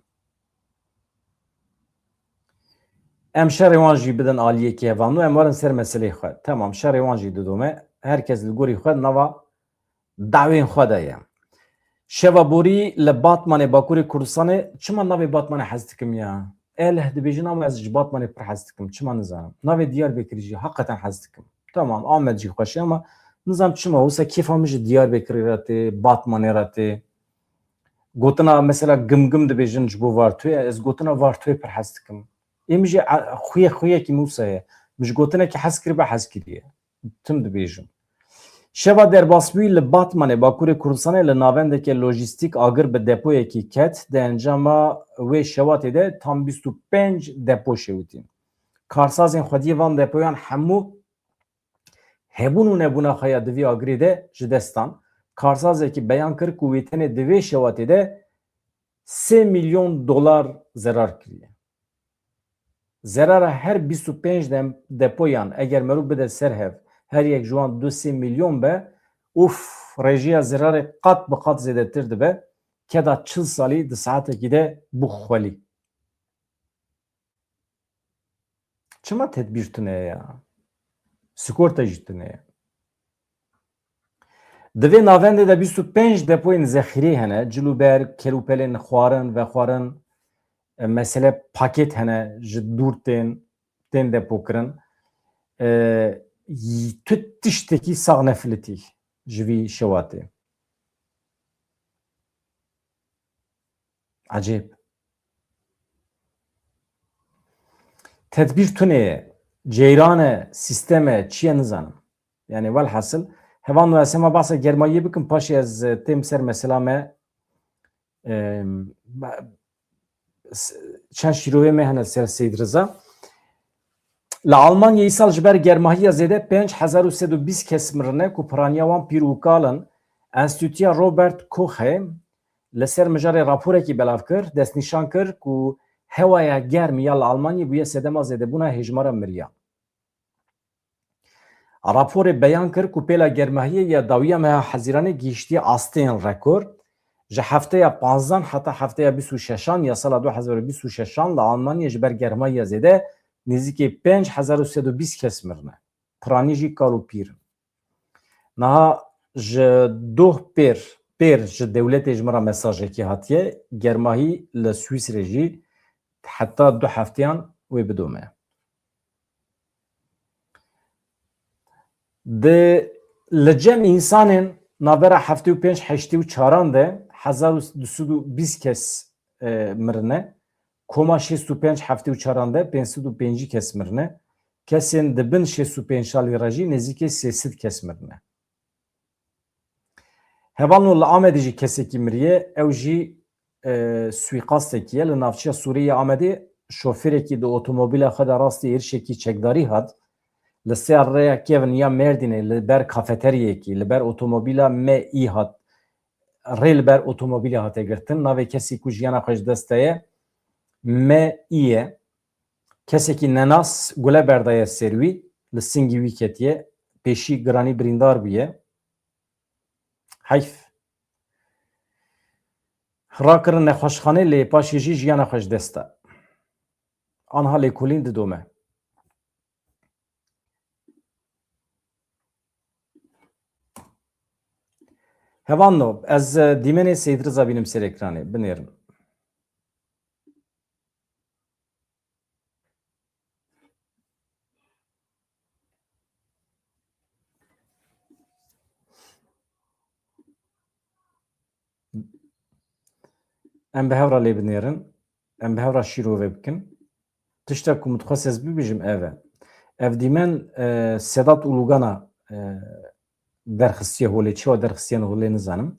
Em şerê wan jî bidin aliyekî hevalno, em werin ser meseleyê xwe. Temam, şerê wan jî didome. Her kes li gorî xwe nava dawên xwe de ye. Şeva borî li Batmanê, Bakurê Kurdistanê, çima navê Batmanê hez dikim ya? Eleh dibêjin ama ez ji Batmanê pir hez dikim. Çima nizanim. Navê Diyarbekirî jî heqeten hez dikim. Tamam, Amed jî xweş e ama nizanim çima. Wisa kêfa min ji Diyarbekirê re tê, Batmanê re tê. Gotina mesela gimgim dibêjin ji bo Vartoyê, ez gotina Vartoyê pir hez dikim. Ê min jî e, xuyê xuyekî min wisa ye. Min ji gotinekî hez kiribe, hez kiriye. Tim dibêjim. Şeva derbasbûyî li Batmanê, Bakurê Kurdistanê, li navendeke lojîstîk agir bi depoyekî ket. Di encama wê şewatê de tam bîst û pênc depo şewitîn. Karsazên xwediyê van depoyan hemû hebûn û nebûna xwe ya di vî agirê de ji dest dan. Karsazekî beyan kir ku wê tenê di vê şewatê de sê milyon dolar zerar kiriye. Zerara her bîst û pênc dem-, depoyan eger merû bide ser hev, her yek ji wan du sê milyon be, ûf, rêjiya zerarê qat bi qat zêdetir dibe, keda çil salî di saetekî de bû xwelî. Çima tedbîr tune ye ya? Sigorta jî tune ye. Di vê navendê de bîst û pênc depoyên zexîrê hene, cilûber, kelûpelên xwarin, vexwarin, e, mesele pakêt hene, ji dûr tên, tên depokirin. E, y-, tu tiştekî sax nefilitî ji vî şewatê. Ecêb. Tedbîr tune ye, ceyran e, sîstem e, çi ye nizanim. Yani welhasil, hevalno ez hema behsa germayiyê bikim, paşê ez, e, têm ser mesela me, e, ba-, s-, çend şîrovê me hene ser Seyîd Riza. Li Almanyayê îsal ji ber germahiya zêde pênc hezar û sed û bîst kes mirine ku piraniya wan pîr û kal in. Enstîtuya Robert Kochê li ser mijarê raporekî belav kir, destnîşan kir ku hewaya germ ya li Almanyayê bûye sedema zêdebûna hêjmara miriyan. Raporê beyan kir ku pêla germahiyê ya dawiya meha Hezîranê gihîştiye asteyên rekor. Ji hefteya panzdan heta hefteya bîst û şeşan ya sala du hezar û bîst û şeşan li Almanyayê ji ber germahiya zêde nêzîkî pênc hezar û sed û bîst kes mirine. Piranî jî kal û pîr in. Niha ji doh pêr, pêr ji dewletê ji min re mesajekî hatiye, germahî li Swîsrê jî heta du hefteyan wê bidome. Di, li cem însanên navbera heftê û pênc heştê û çaran de hezar û du sed û bîst kes, e, mirine. Koma şêst û pênc heftê û çaran de pênc sed û pêncî kes mirine. Kesên di bin şêst û pênc salî re jî nêzîkî sê sed kes mirine. Hevalno li Amedê jî kesekî miriye, ew jî, e, suîqastekî ye. Li navçeya Sûrê ya Amedê şofêrekî di otomobîla xwe de rastî êrişekî çekdarî hat. Li ser rêya kevin ya Mêrdînê li ber kafeteryekî, li ber otomobîla M î hat, rê li ber otomobîlê hate girtin. Navê kesê ku jiyana xwe ji dest daye M î ye. Kesekî nenas gule berdaye ser wî, li singî wî ketiye, pêşî giranî birîndar bûye. Heyf. Rakirin nexweşxanê lê paşê jî jiyana xwe ji dest da. Anha lêkolîn didome. Hevalno, ez, e, dîmenê Seyîd Riza bînim ser ekranê, binêrin. Em bi hev re lê binêrin, em bi hev re şîrove bikin. Tişta ku min dixwest ez bibêjim ev e. Ev dîmen, e, Sedat Ulugana, e, derxistiye holê. Çawa derxistiye holê nizanim.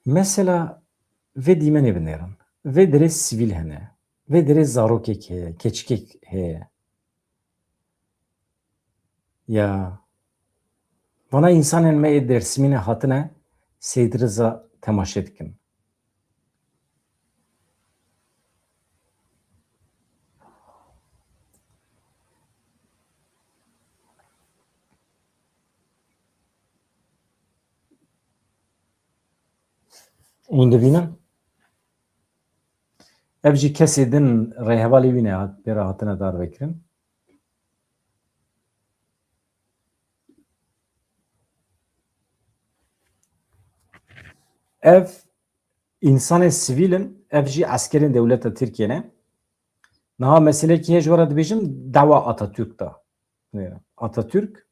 Mesela vê dîmenê binêrin. Vê derê sivîl hene. Vê derê zarokek heye, keçikek heye. Ya. Vana însanên me ê Dêrsimî ne hatine Seyîd Riza temaşe dikin. Hûn dibînin? Ev jî kesê din rêhevalê wî ne hat, pê re hatine darvekirin. Ev însanên sivîl in, ev jî eskerên dewleta Tirkiyê ne. Niha meselekî hê ji we re dibêjim, dawa Atatürk da. Atatürk.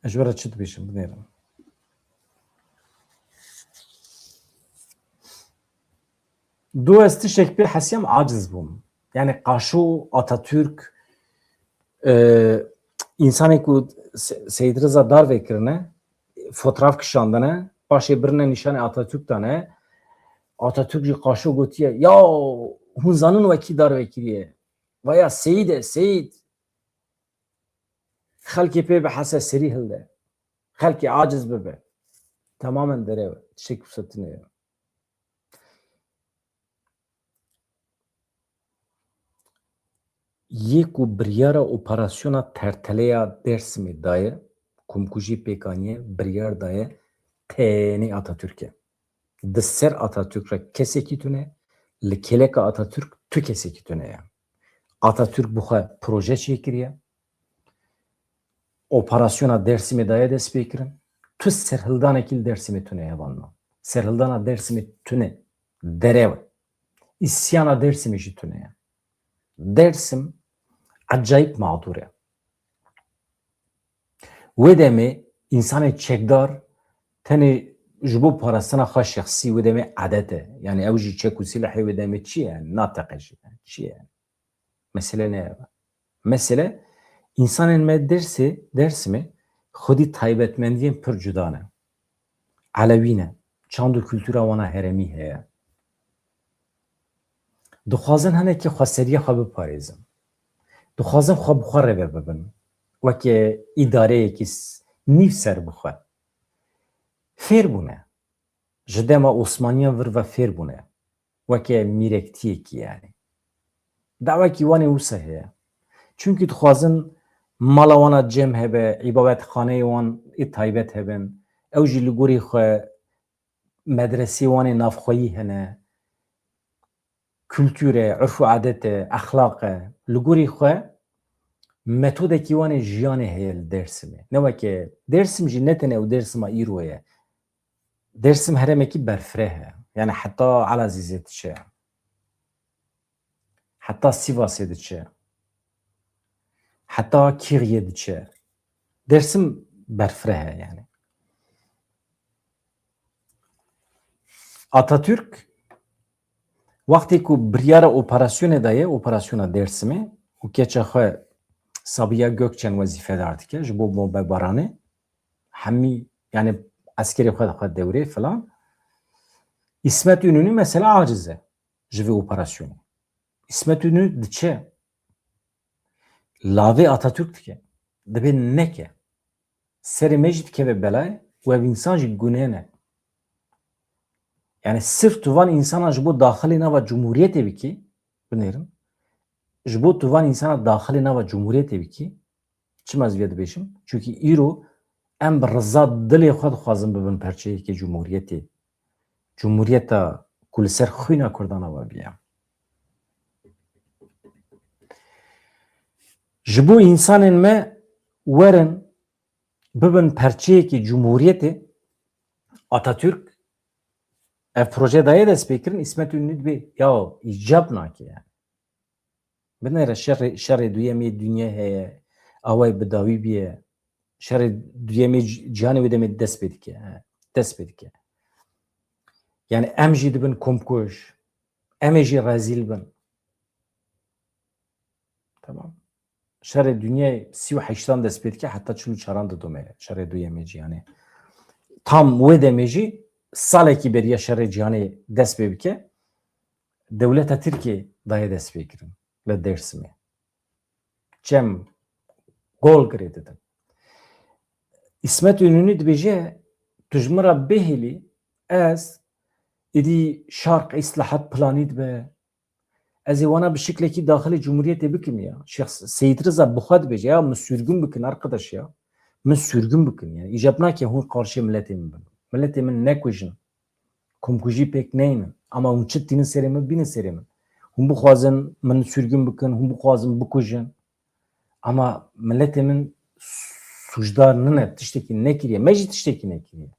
Ez ji we re çi dibêjim, binêrim. Du ez tiştek pê hesiyam, aciz bûm. Yani qaşo Atatürk, e, insanê ku Se-, Seyîd Riza darve kirine, fotoğraf kişandine, paşê birine nîşanê Atatürk dane. Atatürk jî qaşo gotiye, ya hûn zanin we kî darve kiriye? Vaya Seyîd e, Seyîd. Xelkê pê bihese, serî hilde. Xelkê aciz bibe. Temamen derew e. Tiştek wisa tune ye. Yê ku biryara operasyona terteleya Dêrsimê daye, komkujî pêk aniye, biryar daye, tenê Atatürk e. Di ser Atatürk re kesekî tune, li kêleka Atatürk tu kesekî tune ye. Atatürk bi xwe proje çêkiriye. Operasyona Dêrsimê daye destpêkirin. Tu serhildanekî li Dêrsimê tune ye, hevalno. Serhildana Dêrsimê tune. Derew e. Îsyana Dêrsimê jî tune ye. Dêrsim ecayîb mağdûr e. Wê demê însanê çekdar tenê ji bo parastina xwe şexsî wê demê edet e. Yani ew jî çek û silahê wê demê çi ye? Yani nateqe jî. Çi ye? Mesele ne ye. Mesele, însanên me Dêrsê, Dêrsimê xwedî taybetmendiyên pir cuda ne. Elewî ne. Çand û kultura wana herêmî heye. Dixwazin hinekî xweseriya xwe biparêzin. Dixwazin xwe bi xwe rêve bibin. Weke îdareyekî s-, nîv ser bi xwe. Fêr bûne. Ji dema Osmaniyan vir ve fêr bûne. Weke mîrektiyekî yani. Dawekî wan ê wisa heye. Çunkî dixwazin mala wan a cem hebe, îbadetxaneyê wan ê taybet hebin. Ew jî li gorî xwe medresê wan ê navxweyî hene. Kultur e, urf û adet e, exlaq e. Li gorî xwe metodekî wan ê jiyanê heye li Dêrsimê. Ne weke Dêrsim jî ne tenê ew Dêrsima îro ye. Dêrsim herêmekî berfireh e. Yani heta Elazîzê diçe. Heta Sîvasê diçe. Heta Kîriyê diçe. Dêrsim berfireh e yani. Atatürk wextê ku biryara operasyonê daye, operasyona Dêrsimê, û keça xwe Sabiha Gökçen wezîfedar dike ji bo bombebaranê, hemî, yani eskerê xwe dixwe dewrê filan. Îsmet Înûnî mesela aciz e ji vê operasyonê. Îsmet Înûnî diçe, lavê Atatürk dike. Dibê neke. Serê me jî dikeve belayê û ev însan jî guneh ne. Yani sirf tu van însanan ji bo daxilê nava cumhuriyetê bikî, binêrin, ji bo tu van însana daxilê nava cumhuriyetê bikî, çima ez vê dibêjim? Çunkî îro em bi riza dilê xwe dixwazin bibin perçeyekê cumhuriyetê. Cumhuriyeta ku li ser xwîna Kurdan ava bûye. Ji bo însanên me werin bibin perçeyekê cumhuriyetê, Atatürk ev proje daye destpêkirin, Îsmet Înûnî dibê, ya îcab nake yani. Binêre şerê, şerê duyemê dinyê heye, awayê bi dawî bûye. Şerê duyemê ci-, cîhanê wê demê dest pê dike. He, dest pê dike. Yani em jî dibin komkuj. Em ê jî rezîl bin. Tamam. Şerê dinyê sî û heştan dest pê dike, heta çil û çaran didome şerê duyemê cîhanê. Tam wê demê jî salekî beriya şerê cîhanê dest pê bike, dewleta Tirkiyê daye dest pê kirin li Dêrsimê. Çem gol girê didin. Îsmet Înûnî dibêje, tu ji min re bihêlî, ez êdî şarq îslahat planî dibe. Ez ê wana bi şiklekî daxilê cumhuriyetê bikim ya. Şêx Seyîd Riza bi xwe dibêje, ya min sürgün bikin arkadaş ya. Min sürgün bikin. Yani îcab nake hûn qarşê miletê min bin. Miletê min nekujin. Komkujî pêk neynin. Ama hûn çi tînin serê min, bînin serê min. Hûn bixwazin min sürgün bikin, hûn bixwazin bikujin. Ama miletê min sucdar nine, tiştekî nekiriye. Me jî tiştekî nekiriye.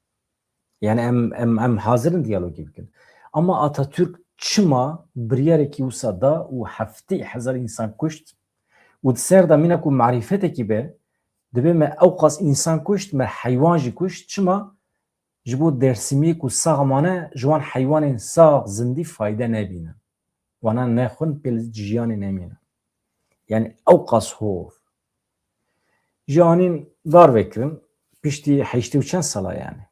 Yani em, em, em hazir in diyalogê bikin. Ama Atatürk çima biryarekî wisa da û heftê hezar însan kuşt û di ser de mîna ku marîfetekî be, dibê me ewqas însan kuşt, me heywan jî kuşt. Çima? Ji bo Dêrsimiyê ku sax mane, ji wan heywanên sax zindî fayde nebîne. Wana nexwin pê li jiyanê nemîne. Yani ewqas hov. Ji anîn dar vekirin, piştî heştê û çend sala yani.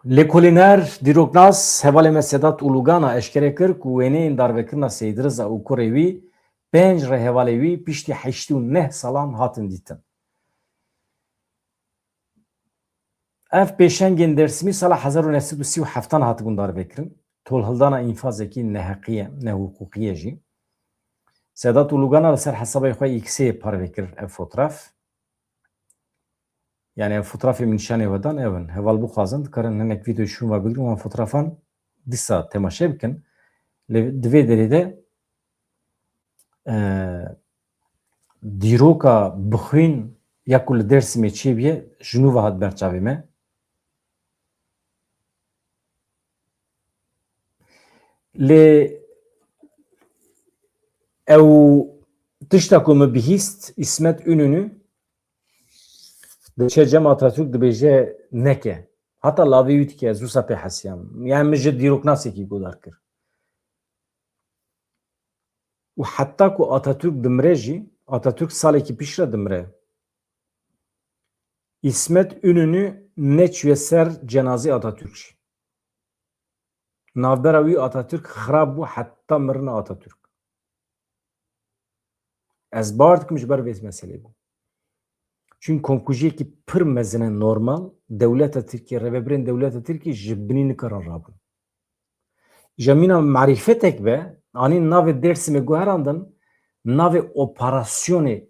Lêkolîner, dîroknas, hevalê me Sedat Ulugana eşkere kir ku wêneyên darvekirina Seyîd Riza û kurê wî pênc rêhevalê wî piştî heştê û neh salan hatin dîtin. Ev pêşengên Dêrsimî sala hezar û neh sed û sî û heftan hatibûn darvekirin. Tolhildana înfazekî neheqî ye, nehiqûqî ye jî. Sedat Ulugana li ser hesabê xwe X-ê parve kir ev fotraf. Yani ev fotrafê min nîşanê we dan ev in. Heval bixwazin dikarin hinek vîdeo şûn ve bigrin wan fotrafan dîsa temaşe bikin. Lê di vê derê de, e, dîroka bixwîn ya ku li Dêrsimê çêbûye ji nû ve hat ber çavê me. Lê ew tişta ku min bihîst, Îsmet Înûnû diçe cem Atatürk dibêje neke. Hata lavê wî dike, ez wisa pê hesiyam. Yani min ji dîroknasekî guhdar kir. Û heta ku Atatürk dimire jî, Atatürk salekî piştre dimire. Îsmet Înûnû neçûye ser cenazê Atatürk jî. Navbera wî Atatürk xirab bû heta mirina Atatürk. Ez bawer dikim ji ber vê meselê bû. Çunku komkujiyekî pir mezin e normal, dewleta Tirkiyê, rêvebirên dewleta Tirkiyê ji binî nikarin rabin. Îja mîna marîfetek be, anîn navê Dêrsimê guherandin, navê operasyonê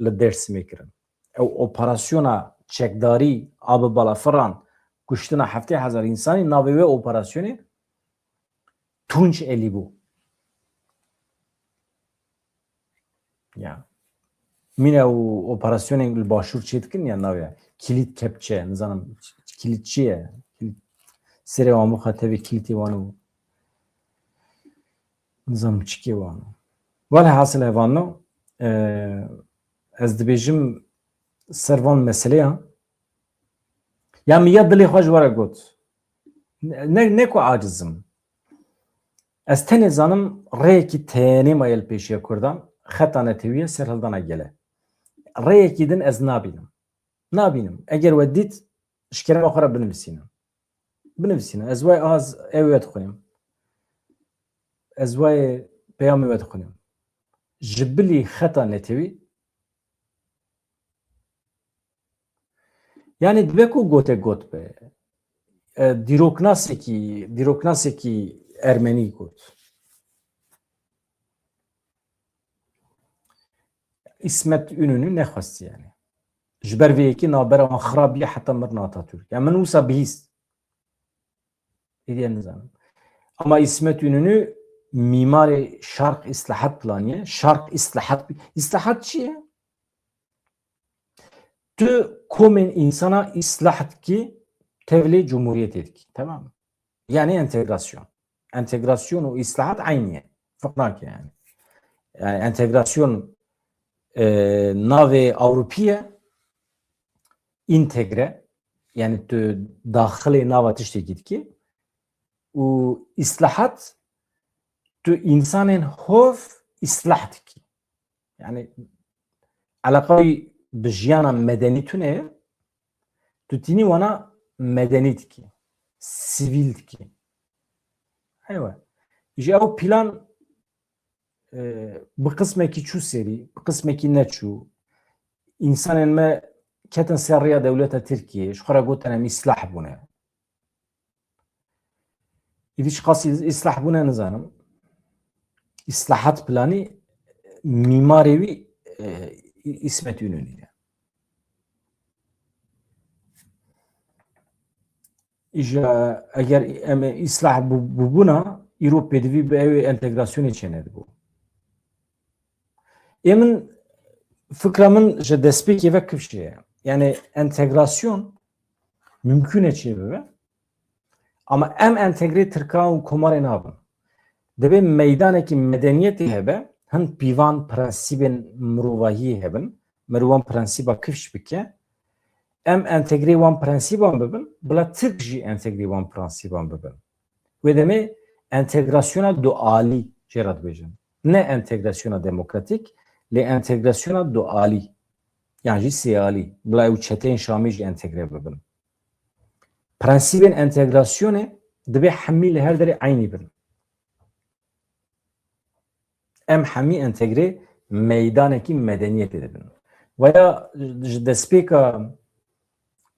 li Dêrsimê kirin. Ew operasyona çekdarî, a bi balafiran, kuştina heftê hezar însanî, navê wê operasyonê Tunç Elî bû. Ya. Mîna û operasyonên li başûr çêdikin ya navê. Kilît kepçe, nizanim kilît çi ye? Kilît, serê wan bixwe tevê kilîtê wan û nizanim çikê wan. Welhasil hevalno, e, ez dibêjim ser van meseleyan, ya min ya dilê xwe ji we re got. Ne, ne ku aciz im. Ez tenê zanim rêyekî tenê maye li pêşiya Kurdan, xeta netewî ye, serhildana gele. Rêyekî din ez nabînim. Nabînim. Eger we dît, ji kerema xwe re binivîsînin. Binivîsînin. Ez wayê az ew we dixwînim. Ez wayê peyamê we dixwînim. Ji bilî xeta netewî, yani dibe ku gote got be. E, dîroknasekî, dîroknasekî ermenî got. Îsmet Înûnû nexwestî yani. Ji ber vê yekê navbera wan xirab bûye heta mirina Atatürk. Yani min wisa bihîst. Êdî ez nizanim. Ama Îsmet Înûnû mîmarê Şark Îslahat Planı ye. Şark Îslahat, Îslahat çi ye? Tu komên însana îslah dikî, tevlê cumhuriyetê dikî. Tamam mı? Yani entegrasyon. Entegrasyon û îslahat aynı ye. Ferq nake yani. Yani entegrasyon, e, navê Ewropî ye, întegre, yani tu daxilê nava tiştekî dikî û îslahat tu însanên hov îslah dikî. Yani eleqa wî bi jiyana medenî tune ye, tu tînî wana medenî dikî, sivîl dikî. Eywe. Ji ew plan, e, bi qismekî çû serî, bi qismekî neçû. Însanên me ketin ser rêya dewleta Tirkiyê, ji xwe re gotin em îslah bûne. Îdî çiqas î-, îslah bûne nizanim. Îslahat planî, mîmarê wî e, Îsmet Înonî ye. Îja eger em îslah bû- bûbûna, îro pêdivî bi ew ê entegrasyonê çênedibû. Ê min, fikra min ji destpêkê ve kifşê ye. Yani entegrasyon mümkün e çê bibe. Ama em entegrê Tirkan û Komarê nabin. Dibê meydanekî medeniyetê hebe, hin pîvan prensîbên mirovahiyê hebin, meriv wan prensîba kifş bike, em entegrê wan prensîban bibin, bila Tirk jî entegrê wan prensîban bibin. Wê demê entegrasyona dualî jê re dibêjin. Ne entegrasyona demokratîk, lê entegrasyona dualî. Yan jî sêalî. Bila ew çeteyên Şamê jî entegre bibin. Prensîbên entegrasyonê dibê hemî li her derê eynî bin. Em hemî entegrê meydanekî medeniyetê dibin. Veya ji destpêka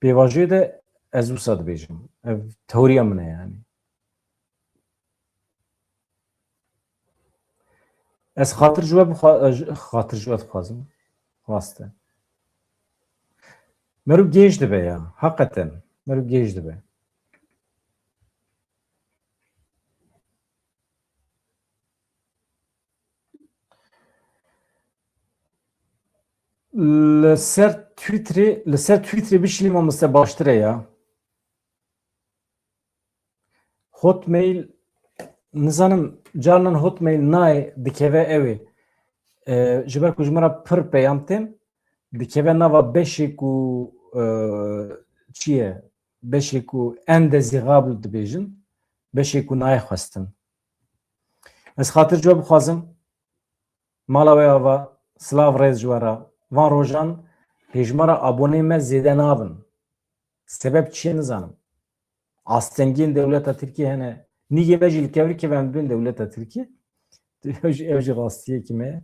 pêvajoyê de ez wisa dibêjim. Ev teoriya min e yani. Ez xatir ji we bixwa-, ji-, xatir ji we dixwazim. Rast e. Meriv gêj dibe ya. Heqeten. Meriv gêj dibe. Li ser Twitterê, li ser Twitterê bişînî mamoste baştir e ya. Hotmail, nizanim, carinan Hotmail nayê, dikeve ew ê. E, ji ber ku ji min re pir peyam tên, dikeve nava beşê ku, e, çi ye? Beşê ku endezîxabl dibêjin, beşê ku nayê xwestin. Ez xatir ji we bixwazim, mala we ava, silav rêz ji we re. Van rojan hêjmara aboneyên me zêde nabin. Sebeb çi ye nizanim. Astengiyên dewleta Tirkiyê hene. Nîgê me jî li kevirkê ve em dibin dewleta Tirkiyê. Ew jî, ew jî rastiyekî me ye.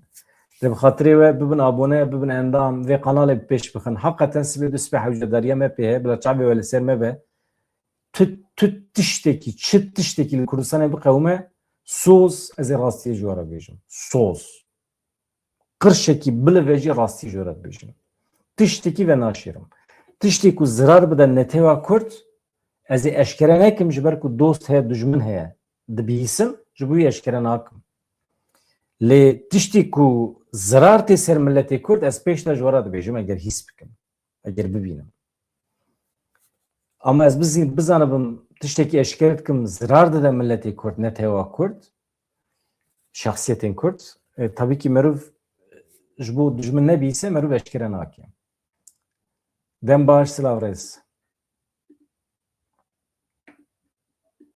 De bi xatirê we bibin abone, bibin endam, vê kanalê bi pêş bixin. Heqeten sibê du sibê hewcedariya me pê heye, bila çavê we li ser me be. Tu, tu tiştekî, çi tiştekî li Kurdistanê biqewime, soz, ez ê rastiyê ji we re bêjim. Soz. Qirşekî bilive jî rastî ji we re dibêjim. Tiştekî venaşêrim. Tiştê ku zirar bide netewa Kurd, ez ê eşkere nekim, ji ber ku dost heye, dijmin heye, dibihîsim, ji bo wî eşkere nakim. Lê tiştê ku zirar tê ser miletê Kurd, ez pêş de ji we re dibêjim, eger hîs bikim, eger bibînim. Ama ez bizî-, bizanibim, tiştekî eşkere dikim, zirar dide miletê Kurd, netewa Kurd, şexsiyetên Kurd. E, tabii ki meriv ji bo dijmin nebîse, meriv eşkere nake. Dem baş, silav rêz.